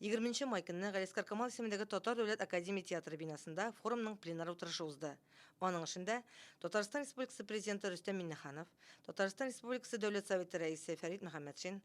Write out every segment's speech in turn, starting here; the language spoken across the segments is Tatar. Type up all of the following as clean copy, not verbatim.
Егерменче май көнне Галиәсгар Камал исемендәге Татар дәүләт академия театры бинасында форумның пленар утырышы узды. Аның эшендә Татарстан Республикасы Президенты Рөстәм Миңнеханов, Татарстан Республикасы Дәүләт Советы Рәисе Фәрит Мөхәммәтшин,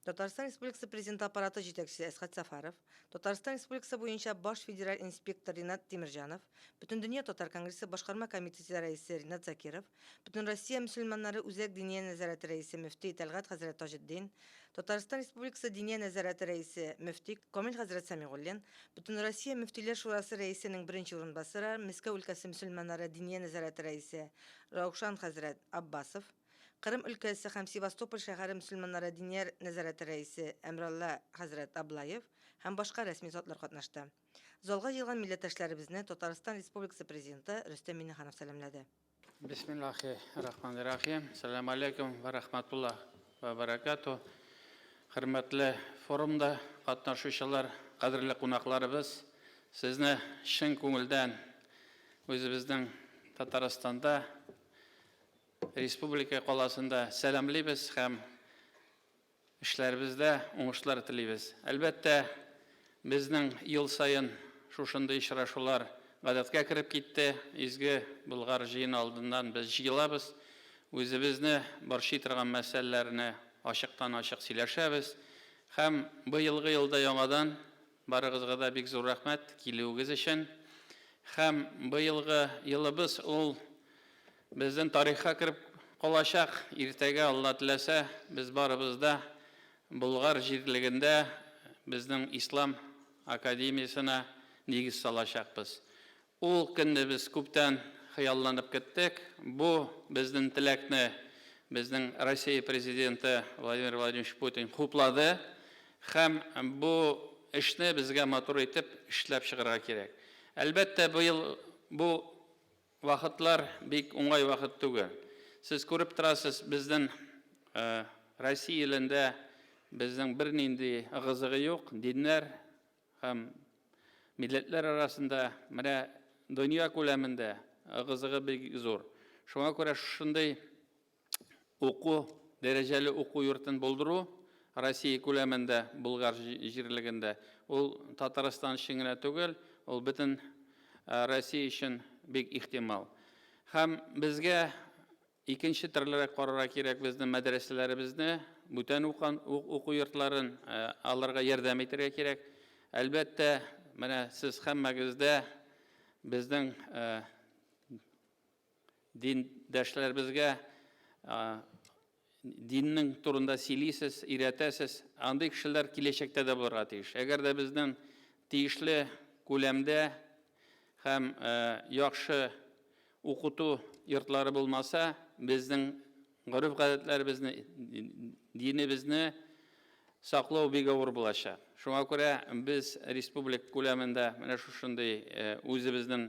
Татарстан Республикасы Президенты Аппараты җитәкчесе Әсгать Сәфәров, Татарстан Республикасы буенча баш федераль инспектор Ринат Тимерҗанов, Бөтендөнья татар конгрессы башкарма комитеты рәисе Ринат Закиров, Бөтенроссия мөселманнары Үзәк диния нәзарәте рәисе мөфти Тәлгать хәзрәт Таҗетдин, Татарстан Республикасы Диния нәзарәте рәисе мөфти Камил хәзрәт Сәмигуллин, Бөтенроссия мөфтиләр шурасы рәисенең беренче урынбасары, Мәскәү өлкәсе мөселманнары Диния нәзарәте рәисе Раушан хәзрәт Аббасов, Кырым өлкәсе һәм Севастополь шәһәре мөселманнары Диния нәзарәте рәисе Әмралла хәзрәт Аблаев һәм башка рәсми затлар катнашты. Залга җыелган милләттәшләребезне Татарстан Республикасы Президенты Рөстәм Миңнеханов сәламләде. Бисмиллахи рахмани рахим. Сәлам алейкум ва рахматуллах ва баракату. Хөрмәтле форумда катнашучылар, кадерле кунакларыбыз, сезне чын күңелдән үзебезнең Татарстанда, республика каласында сәламлибез һәм Эшләребездә уңышлар телибез. Әлбәттә, безнең ел саен шушындый очрашулар гадәткә кереп китте. Изге Болгар җыены алдыннан без җыелабыз, үзебезне борчый торган мәсьәләләрне ачыктан-ачык сөйләшәбез. Һәм быелгы елда яңадан барыгызга да бик зур рәхмәт килүегез өчен. Һәм быелгы елыбыз ул Безнең тарихка кереп калачак. Иртәгә, Алла теләсә, без барыбыз да Болгар җирлегендә безнең Ислам академиясенә нигез салачакбыз. Ул көнне без күптән хыялланып көттек. Бу безнең теләкне безнең Россия Президенты Владимир Владимирович Путин хуплады һәм бу эшне безгә матур итеп эшләп чыгарга кирәк. Әлбәттә, быел бу Вакытлар бик уңай вакыт түгел. Сез күреп торасыз, безнең Россия илендә безнең бернинди ыгы-зыгы юк, диннәр һәм милләтләр арасында, менә дөнья күләмендә ыгы-зыгы бик зур. Шуңа күрә шушындый уку, дәрәҗәле уку йортын булдыру Россия күләмендә, Болгар җирлегендә, ул Татарстан өчен генә түгел, ул бөтен Россия өчен бик ихтимал. Һәм безгә икенче төрлерәк карарга кирәк безнең мәдрәсәләребезне, бүтән уку йортларын, аларга ярдәм итәргә кирәк. Әлбәттә, менә сез һәммәгез дә безнең Диндәшләребезгә диннең турында сөйлисез, өйрәтәсез. Андый кешеләр киләчәктә дә булырга тиеш. Әгәр дә безнең тиешле күләмдә һәм яхшы укыту йортлары булмаса, безнең гореф-гадәтләребезне, динебезне саклау бик авыр булачак. Шуңа күрә без республика күләмендә менә шушындый үзебезнең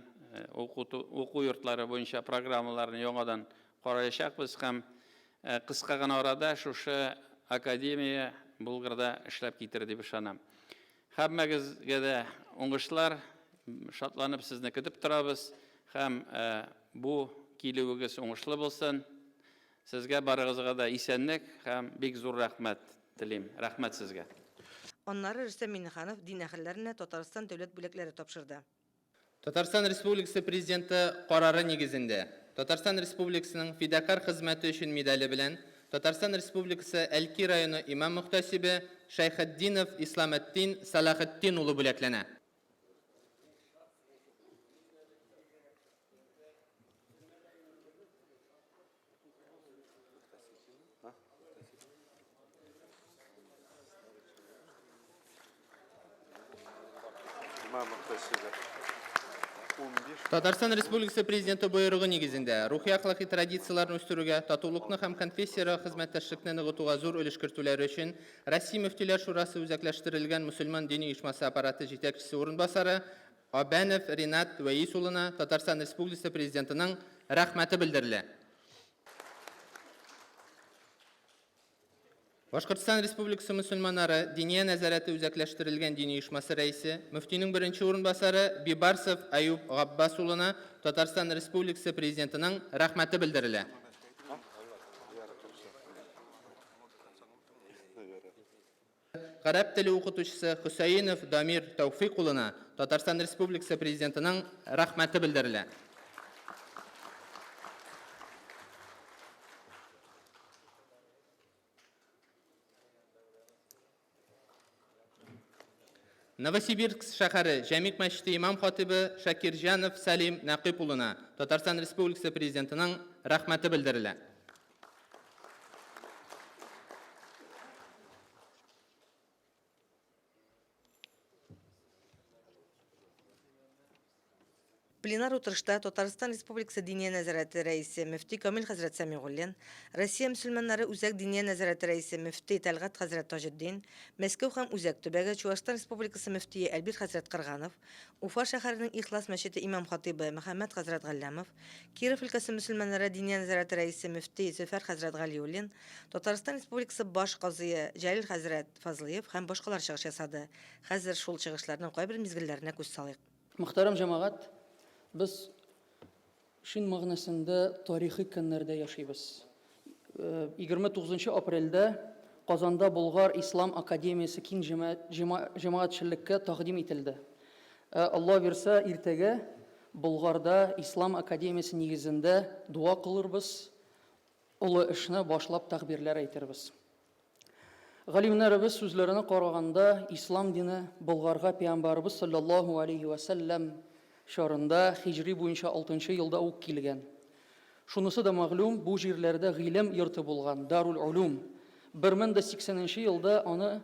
укыту, уку йортлары буенча программаларны яңадан караячакбыз һәм кыска гына арада шушы академия Булгарда эшләп китер дип ышанам. Һәммәгезгә дә уңышлар, шатланып сезне көтеп торабыз һәм бу килүегез уңышлы булсын. Сезгә барыгызга да исәнлек һәм бик зур рәхмәт телим. Рәхмәт сезгә. Аннары Рөстәм Миңнеханов дин әһелләренә Татарстан дәүләт бүләкләре тапшырды. Татарстан Республикасы Президенты карары нигезендә, Татарстан Республикасының Фидакарь хезмәте өчен медале белән Татарстан Республикасы Әлки районы имам-мөхтәсибе Шәйхетдинов Исламетдин Сәлахетдин улы бүләкләнә. Татарстан Республикасы Президенты боерыгы нигезендә рухи-әхлакый традицияләрне үстерүгә, татулыкны һәм конфессияләр хезмәттәшлекне ныгытуга зур өлеш кертүләре өчен Россия Мөфтиләр Шурасы үзәкләштерелгән мөселман дини оешмасы аппараты җитәкчесе урынбасары Абәнов Ринат Вәис улына Татарстан Республикасы Президентының Рәхмәте белдерелә. Башкортстан Республикасы мөселманнары Диния нәзарәте үзәкләштерелгән дини оешмасы рәисе, мөфтинең беренче урынбасары Бибарсов Аюб Габбас улына Татарстан Республикасы Президентының Рәхмәте белдерелә. гарәп теле укытучысы Хөсәенов Дамир Тәүфыйк улына Татарстан Республикасы Президентының Рәхмәте белдерелә. Новосибирск шәһәре Җәмигъ мәчете имам-хатыйбы Шакирҗанов Сәлим Нәкыйп улына Татарстан Республикасы Президентының Рәхмәте белдерелә. Пленар утырышта Татарстан Республикасы Диния нәзарәте рәисе мөфти Камил хәзрәт Сәмигуллин, Россия мөселманнары Үзәк Диния нәзарәте рәисе мөфти Тәлгать хәзрәт Таҗетдин, Мәскәү һәм Үзәк төбәге Чуашстан Республикасы мөфтие Әлбир хәзрәт Кырганов, Уфа шәһәренең Ихлас мәчете имам-хатыйбы Мөхәммәд хәзрәт Галләмов, Киров өлкәсе мөселманнары Диния нәзарәте рәисе мөфти Зөфәр хәзрәт Галиуллин, Татарстан Республикасы баш казые Җәлил хәзрәт Фазлыев һәм башкалар чыгыш ясады. Хәзер шул чыгышларның кайбер мизгелләренә күз салыйк. Мөхтәрәм җәмәгать, без чын мәгънәсендә тарихи көннәрдә яшибез. 29 апрельдә Казанда Болгар ислам академиясе киң җәмәгатьчелеккә тәкъдим ителде. Ә Алла бирсә, иртәгә Болгарда ислам академиясе нигезендә дуа кылырбыз, олы эшне башлап тәкъбирләр әйтербез. Галимнәребез сүзләренә караганда, ислам дине Болгарга пәйгамбәребез салләллаһу алейһи вә сәлләм чорында һиҗри буенча алтынчы елда ук килгән. Шунысы да мәгълүм, бу җирләрдә гыйлем йорты булган, Дарул Улум. 1080 нче елда аны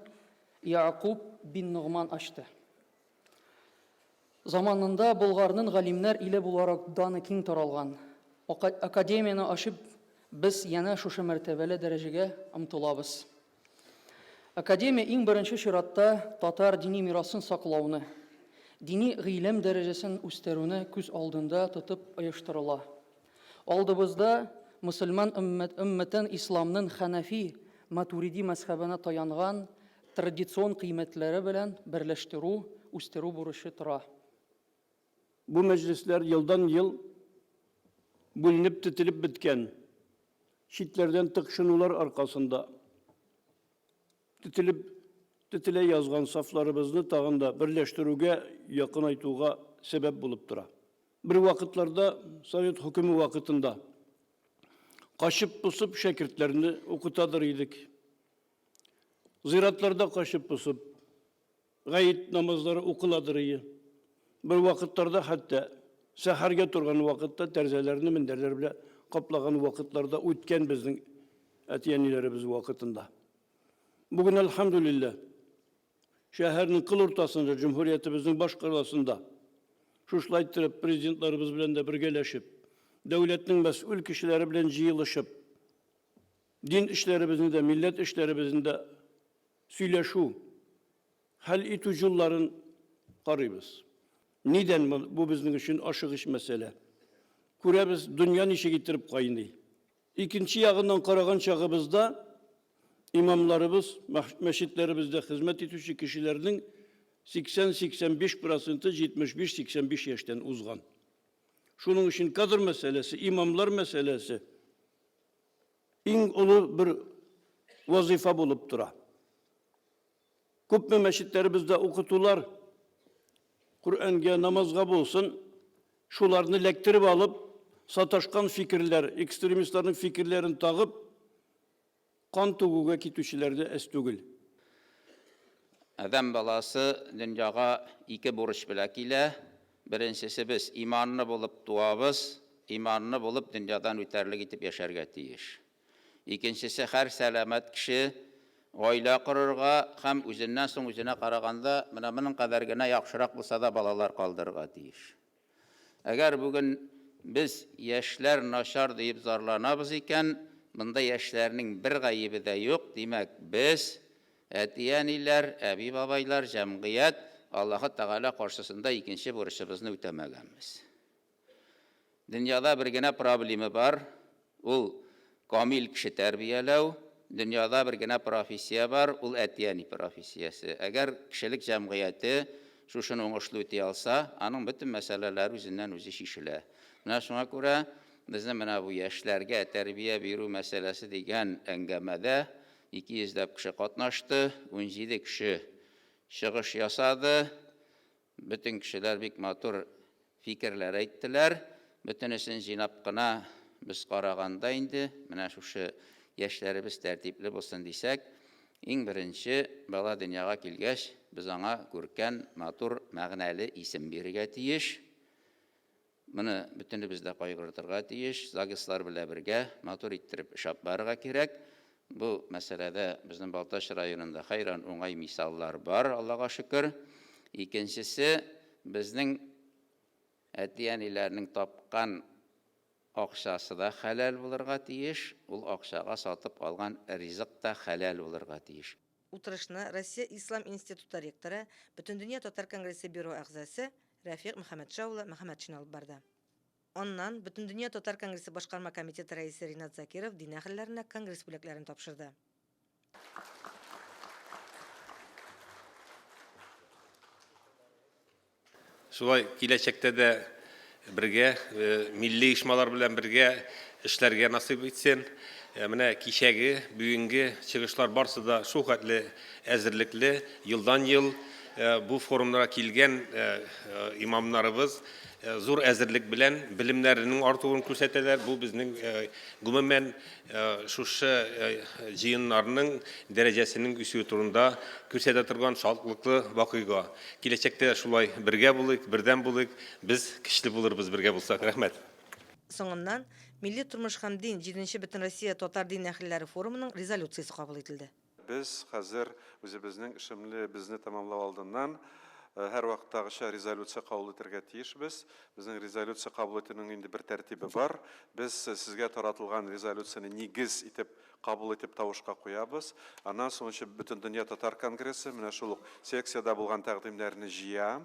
Ягъкуб бин Ногман ачты. Заманында Болгарнын галимнәр иле буларак даны киң таралган. Академияне ачып, без янә шушы мәртәбәле дәрәҗәгә омтылабыз. Академия иң беренче чиратта татар дини мирасын саклауны, дини гыйлем дәрәҗәсен үстерүне күз алдында тотып оештырыла. Алдыбызда мөселман өммәтен исламнын хәнәфи, матуриди мәзһәбенә таянган традицион кыйммәтләре белән берләштерү, үстерү бурычы тора. Бу мәҗлесләр елдан-ел бүленеп-тетелеп беткән, читләрдән тыкшынулар аркасында тетелеп тетелә язган сафларыбызны тагын да берләштерүгә, якынайтуга сәбәп булып тора. Бер вакытларда, совет хөкеме вакытында, качып-посып шәкертләрне укытадыр идек. Зиратларда качып-посып, гает намазлары укыладыр ие. Бер вакытларда хәтта сәхәргә торган вакытта тәрәзәләрне мендәрләр белән каплаган вакытларда үткән безнең әти-әниләребез вакытында. Бүген, әлхәмдүлилләһ, шәһәрнең кыл уртасында, җөмһүриятебезнең баш каласында шушылай иттереп президентларыбыз белән дә бергәләшеп, дәүләтнең мәсьүл кешеләре белән җыелышып, дин эшләребезне дә, милләт эшләребезне дә сөйләшү, хәл итү юлларын карыйбыз. Нидән бу безнең өчен ашыгыч мәсьәлә? Күрәбез, дөнья ничек иттереп кайный. Икенче ягыннан караган чагыбызда, имамларыбыз, мәчетләребездә хезмәт итүче кешеләрнең 80-85 проценты 75-85 яшьтән узган. Шуның өчен кадр мәсьәләсе, имамлар мәсьәләсе иң олы бер вазыйфа булып тора. Күпме мәчетләребездә укытулар Коръәнгә, намазга булсын, шуларны ләктереп алып, саташкан фикерләр, экстремистларның фикерләрен тагып, кан түгүгә китүчеләр дә әз түгел. Адәм баласы дөньяга ике бурыч белән килә. Беренчесе, без иманлы булып туабыз, иманлы булып дөньядан үтәрлек итеп яшәргә тиеш. Икенчесе, һәр сәламәт кеше гаилә корырга һәм үзеннән соң үзенә караганда менә моның кадәр генә яхшырак булса да балалар калдырырга тиеш. Әгәр бүген без яшьләр начар диеп зарланабыз икән, монда яшьләрнең бер гаебе дә юк, димәк, без, әти-әниләр, әби-бабайлар, җәмгыять Аллаһы Тәгалә каршысында икенче бурычыбызны үтәмәгәнбез. Дөньяда бер генә проблема бар, ул камил кеше тәрбияләү. Дөньяда бер генә профессия бар, ул әти-әни профессиясе. Әгәр кешелек җәмгыяте шушыны уңышлы үти алса, аның бөтен мәсьәләләре үзеннән-үзе чишелә. Менә шуңа күрә безнең менә бу яшьләргә тәрбия бирү мәсьәләсе дигән әңгәмәдә 200 ләп кеше катнашты, 17 кеше чыгыш ясады. Бөтен кешеләр бик матур фикерләр әйттеләр. Бөтенесен җыйнап кына без караганда инде, менә шушы яшьләребез тәртипле булсын дисәк, иң беренче бала дөньяга килгәч, без аңа күркәм, матур, мәгънәле исем бирергә тиеш. Моны бөтенебез дә кайгыртырга тиеш, ЗАГСлар белән бергә матур иттереп эш алып барырга кирәк. Бу мәсьәләдә безнең Балтач районында хәйран уңай мисаллар бар, Аллага шөкер. Икенчесе, безнең әти-әниләрнең тапкан акчасы да хәләл булырга тиеш, ул акчага сатып алган ризык та хәләл булырга тиеш. Утырышны Россия Ислам институты ректоры, Бөтендөнья татар конгрессы бюро әгъзасы Рәфыйк Мөхәммәтша улы Мөхәммәтшин алып барды. Аннан Бөтендөнья татар конгрессы башкарма комитеты рәисе Ринат Закиров дин әһелләренә конгресс бүләкләрен тапшырды. Шулай киләчәктә дә бергә, милли оешмалар белән бергә эшләргә насыйп итсен. Менә кичәге, бүгенге чыгышлар барсы да шул хәтле әзерлекле, елдан-ел бу форумнарга килгән имамнарыбыз зур әзерлек белән белемнәренең артуын күрсәтәләр. Бу безнең гомумән шушы җыеннарның дәрәҗәсенең үсүе турында күрсәтә торган шатлыклы вакыйга. Киләчәктә дә шулай бергә булыйк, бердәм булыйк, без көчле булырбыз бергә булсак. Рәхмәт. Соңыннан Милли тормыш һәм дин җиденче Бөтенроссия татар дин әһелләре форумының резолюциясе кабул ителде. Без хәзер үзебезнең эшемлебезне тәмамлау алдыннан һәрвакыттагыча резолюция кабул итәргә тиешбез. Безнең резолюция кабул итүнең инде бер тәртибе бар. Без сезгә таратылган резолюцияне нигез итеп кабул итеп тавышка куябыз. Аннан соң Бөтендөнья татар конгрессы менә шул ук секциядә булган тәкъдимнәрне җыя.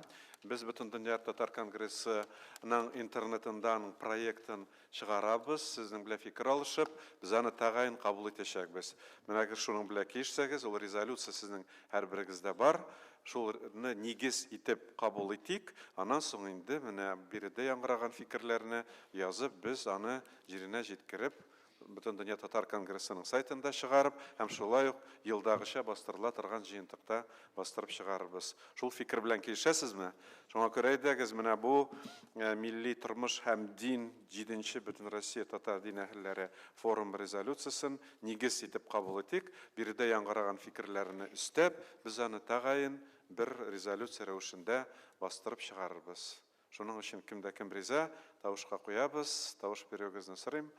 Без Бөтендөнья татар конгрессының интернетында аның проектын Чыгарабыз, сезнең белән фикер алышып, без аны тәгаен кабул итәчәкбез. Менә әгәр шуның белән килешсәгез, ул резолюция сезнең һәрберегездә бар, шулны нигез итеп кабул итик, аннан соң инде менә биредә яңгыраган фикерләрне язып, без аны җиренә җиткереп, Бөтендөнья татар конгрессының сайтында чыгарып һәм шулай ук елдагыча бастырыла торган җыентыкта бастырып чыгарырбыз. Шул фикер белән килешәсезме? Шуңа күрә әйдәгез, менә бу Милли тормыш һәм дин җиденче Бөтенроссия татар дин әһелләре форумы резолюциясен нигез итеп кабул итик. Биредә яңгыраган фикерләрне өстәп, без аны тәгаен бер резолюция рәвешендә бастырып чыгарырбыз. Шуның өчен кем дә кем риза, тавышка куябыз. Тавыш бирүегезне сорыйм.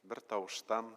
Бер тавыштан.